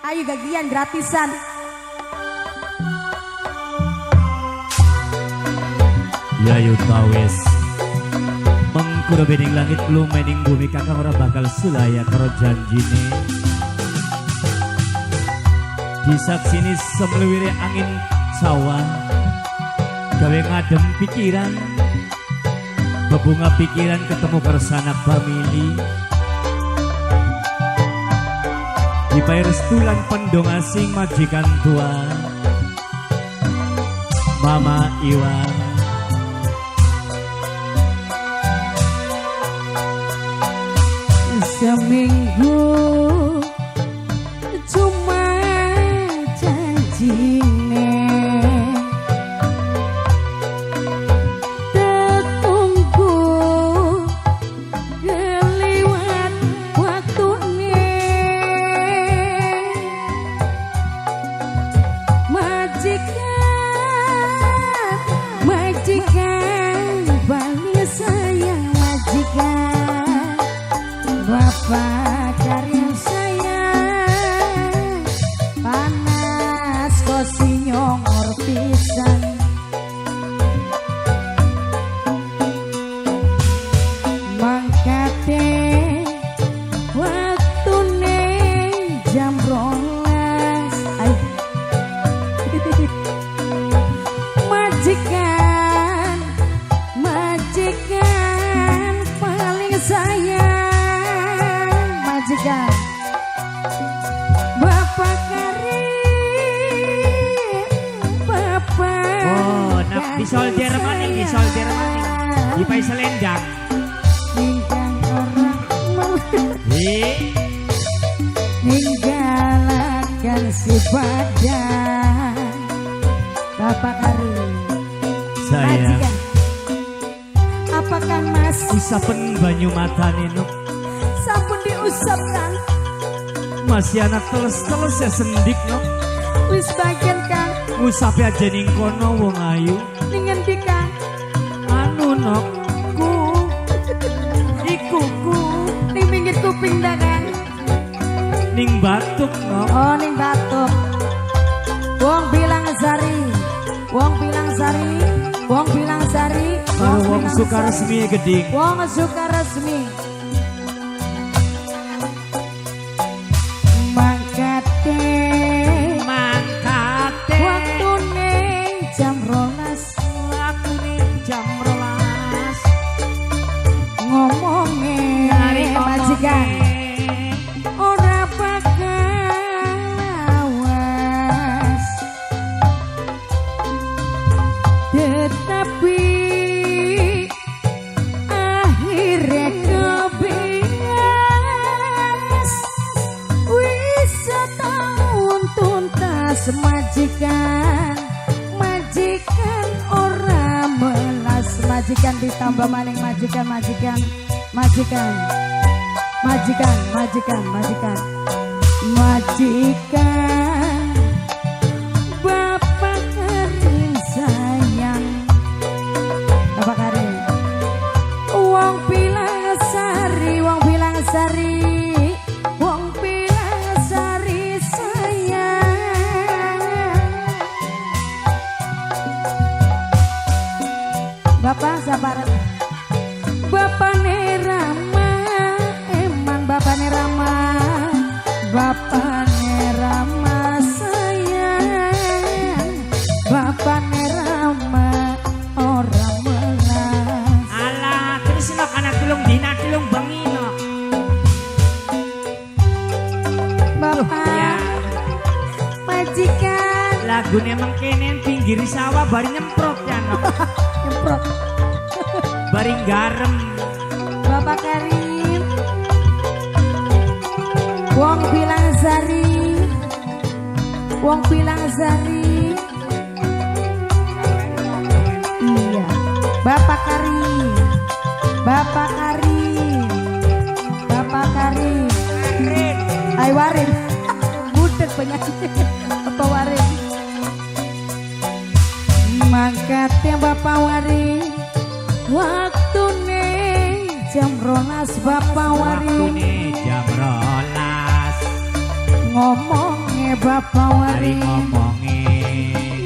Ayo gagian gratisan. Yayu tawes mengkura bening langit lumening bumi kakang ora bakal sulaya karo janjine. Disaksini semluwire angin sawah gawe ngadem pikiran, bebunga pikiran ketemu karo sanak famili. Dibayar restu lan pendong asing majikan tua Mama Iwan. Seminggu cuma janjine, tetunggu keliwat waktune. Majikan, majikan paling sayang majikan, Bapak Karim sayang, panas kosi nyongor pisan. Mangkate waktune jam 12. Ayo. Majikan, majikan paling sayang, majikan Bapak Karim, Bapak. Oh, nak di soldier maning, di soldier maning. Dipai selendang. Ninggang orang Hi. ninggalakan si badan. Bapak Karim, Sayang. Majikan. Apakah Mas Usapen banyu matane nuk. Sampun diusap Kang? Masih anak teles-teles ya sendik nok. Wis bagian Kang. Ngusape aja ning kono wong ayu. Ning ngendi Kang? Anu nok ku. Iku ku. Ning pinggir kuping dah Kang. Ning batuk nok. Oh, ning batuk. Wong bilang sari, wong bilang sari, wong bilang sari, Karo wong bilang Sukaresmi sari. Geding. Wong Sukaresmi. Mangkate Mangkate waktune jam 12, waktune jam 12, ngomonge majikan ora bakal lawas, tetapi akhirnya kebias. Wis setahun tuntas majikan, majikan ora melas. Majikan ditambah maning majikan, majikan, majikan, majikan, majikan, majikan, majikan. Bapak Karim sayang, Bapak Karim. Wong bilang sari, wong bilang sari, wong bilang sari sayang. Bapak sabar. Bapak Rama, eman Bapak Rama, Bapak Rama sayang, Bapak Rama ora melas. Alah, terus nok anak 3 dina 3 bengi nok. Bapak Ya. majikan. Lagune mengkenen pinggir sawah bari nyemprot ya nok. Nyemprot. Bari garam. Bapak Karim, wong bilang sari, wong bilang sari. Iya, Bapak Karim, Bapak Karim, Bapak Karim. Ay Warin, budek penyanyi. Bapak Warin. Mangkat yang Bapak Warin, waktune jam 12 Bapak Warin. Waktune jam 12. Ngomong Bapak Ari Wari ngomonge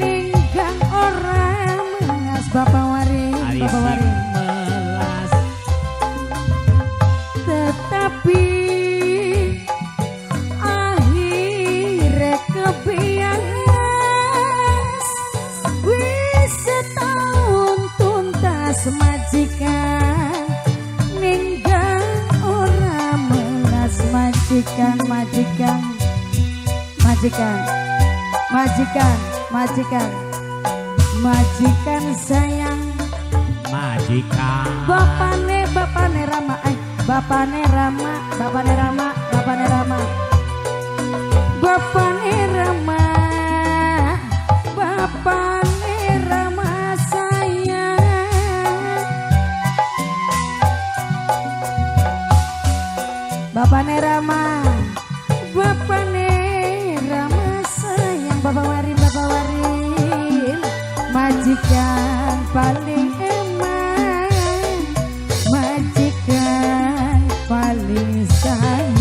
ninggang ora melas Bapak Wari Ari Bapak sing Wari melas. Tetapi akhire kebias wis setahun tuntas majikan ninggang ora melas majikan majikan majikan majikan majikan majikan sayang Majikan. Bapane bapane Rama bapane Rama bapane Rama bapane Rama bapane Rama bapane Rama sayang bapane Rama bapane Rama sayang Bapak Warim Bapak Warim majikan paling eman majikan paling sayang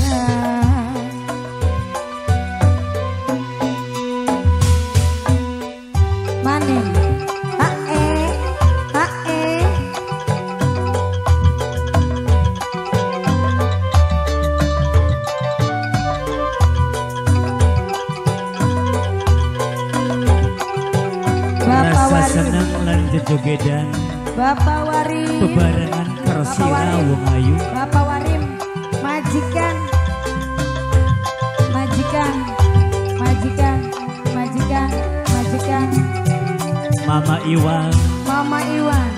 maning ae ae Bapak Rasa Warim seneng lan jejogedan Bapak Warim bebarengan karo Bapak sira Warim. wong ayu. Bapak Warim majikan majikan majikan majikan majikan Mama Iwan Mama Iwan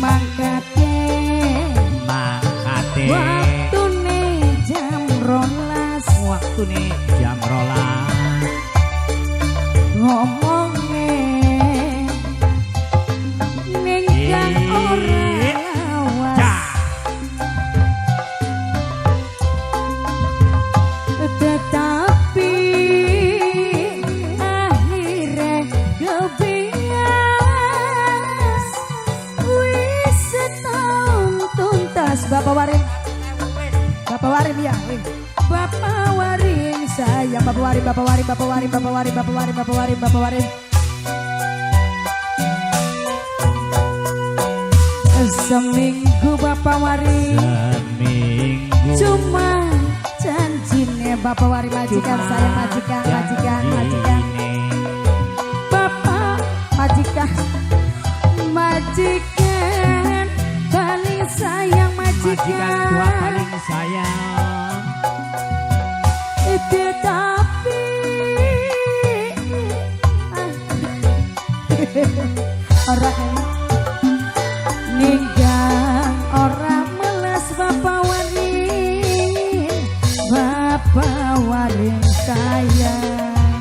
mangkate mangkate waktune jam 12 waktune jam 12 ngomonge ninggang ora lawas Cah. Tetapi akhirnya kebias wis setahun tuntas Bapak Warim Bapak Warim ya wih. Bapak Warim sayang Bapak Warim Bapak Warim Bapak Warim Bapak Warim Bapak Warim Bapak Warim Bapak Warim seminggu Bapak Warim Seminggu cuma janjine Bapak Warim majikan Cuma saya majikan majikan majikan janjine. Bapak majikan majikan paling sayang Majikan tua majikan paling sayang tetapi ora ninggang ora melas Bapak Warim Bapak Warim sayang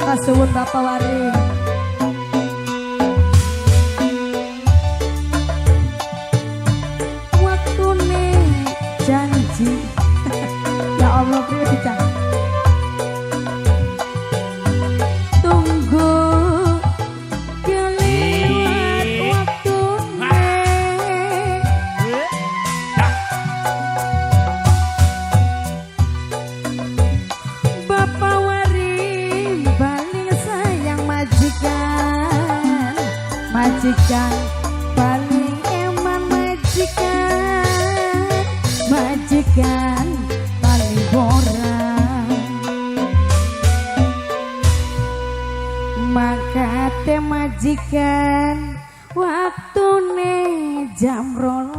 kasuwun Bapak Warim waktune janji ya Allah priwe dicang tunggu kelewat waktune Bapak Warim paling sayang majikan majikan paling eman majikan majikan paling borang mangkate majikan waktune jam 12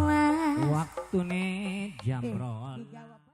Waktune jam 12. Dijawab.